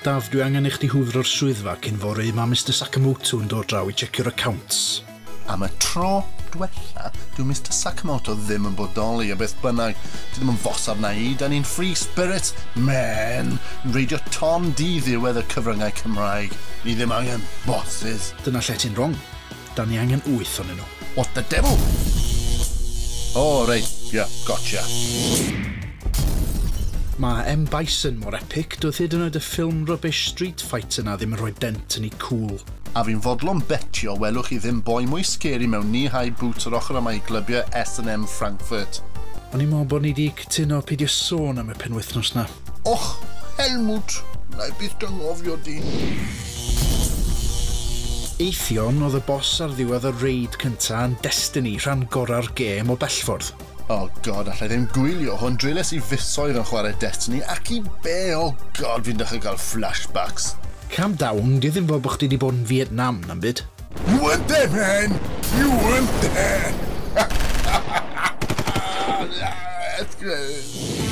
Daf, dwi angen i chdi hwfro'r swyddfa cyn fory, mae Mr Sakamoto yn dod draw i checio'r accounts. Am y tro diwetha, dyw Mr Sakamoto ddim yn bodoli a beth bynnag. Di ddim yn fos arna i, da ni'n free spirit men. Yn reidio ton di ddiwedd y cyfryngau Cymraeg. Ni ddim angen bosses. Dyna lle ti'n wrong. Da ni angen 8 ohonyn nhw. What the devil? Oh, reit, yeah, gotcha. Mae M. Bison mor epic, doedd hyd yn oed y ffilm rubbish Street Fighter na ddim yn rhoi dent yn ei cool. A fi'n fodlon betio welwch chi ddim boi mwy scary mewn knee-high boots yr ochr yma i glybiau S&M Frankfurt. O'n i'n meddwl bod ni wedi cytuno peidio sôn am y penwythnos na. Och, Helmut, na i byth dangofio di. Atheon oedd y boss ar ddiwedd y raid cynta yn Destiny, rhan gorau'r gêm o bellffordd. Oh god, allai ddim gwylio hwn. Dreulies i fisoedd yn chwarae Destiny ac i be, oh god, fi'n dechrau cael flashbacks. Calm down, di ddim fel bod chdi wedi bod yn Vietnam na'm byd. You weren't there, man! You weren't there! That's great.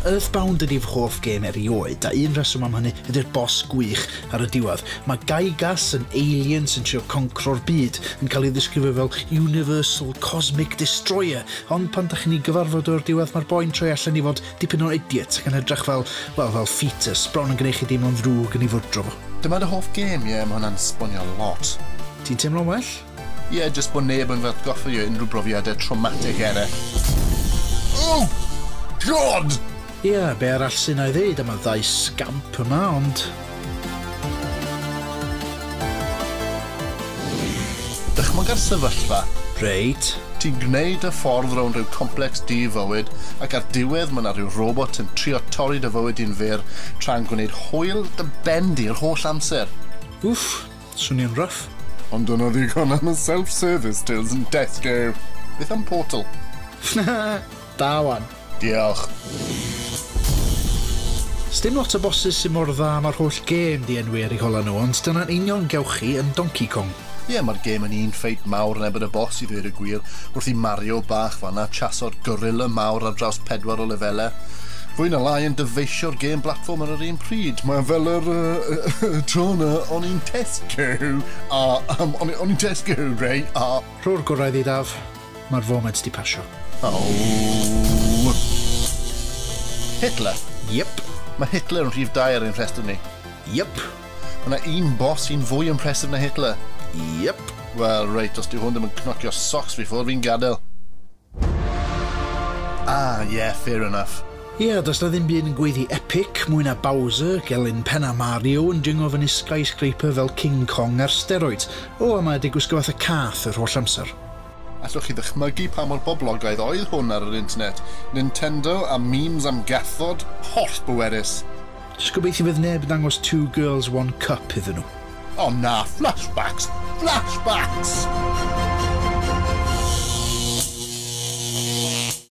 Earthbound ydi fy hoff gêm erioed, a un rheswm am hynny ydy'r boss gwych ar y diwedd. Mae Giygas yn alien sy'n trio concro'r byd yn cael ei ddisgrifio fel Universal Cosmic Destroyer, ond pan da chi'n ei gyfarfod o'r diwedd mae'r boi'n troi allan i fod dipyn o idiot ac yn edrych fel, wel, fel fetus, bron yn gwneud chi deimlo'n ddrwg yn ei fwrdro fo. Dyma dy hoff gêm, ie, mae hwnna'n sbonio lot. Ti'n teimlo'n well? Ie, yeah, jyst bod neb yn fy atgoffa i o unrhyw brofiadau traumatic eraill. Oh, God! Ie, yeah, be arall sy'n ei ddeud am y ddau scamp yma, ond... Dychmyga'r sefyllfa. Reit. Ti'n gwneud y ffordd rownd rhyw complex di-fywyd, ac ar diwedd mae yna rhyw robot yn trio torri dy fywyd i'n fyr, tra'n gwneud hwyl dy ben di'r holl amser. Wff, swnio'n rough. Ond dyna ddigon am y self-service tills yn Tesco. Beth am Portal? Da wan. Diolch. Sdim lot o bosses sy'n mor dda mae'r holl gêm di enwi ar eu hola nhw, ond dyna'n union gewch chi yn Donkey Kong. Ie, yeah, mae'r gêm yn un ffeit mawr yn erbyn y boss i ddweud y gwir, wrth i Mario bach fanna chaso'r gorilla mawr ar draws 4 o lefelau. Fwy na lai yn dyfeisio'r gêm platform ar yr un pryd. Mae'n fel yr tro na o'n i'n Tesco, a o'n i'n Tesco, rei, a... Rho'r gorau iddi, Daf. Mae'r foment di pasio. Oh. Hitler? Yep. Mae Hitler yn rhif 2 ar ein rhestr ni. Yep. Mae yna un boss sy'n fwy impressive na Hitler. Yep. Wel, reit, os dyw hwn ddim yn cnocio socks fi ffwrdd, fi'n gadael. Ah, yeah, fair enough. Ie, yeah, does na ddim byd yn gweiddi epic mwy na Bowser, gelyn penna Mario yn dringo fyny skyscraper fel King Kong ar steroids. O, a mae wedi gwisgo fatha cath yr holl amser. Allwch chi ddychmygu pa mor boblogaidd oedd hwn ar yr internet. Nintendo a memes am gathod, holl bwerus. Jyst gobeithio fydd neb yn dangos Two Girls, One Cup iddyn nhw. O na, flashbacks! Flashbacks!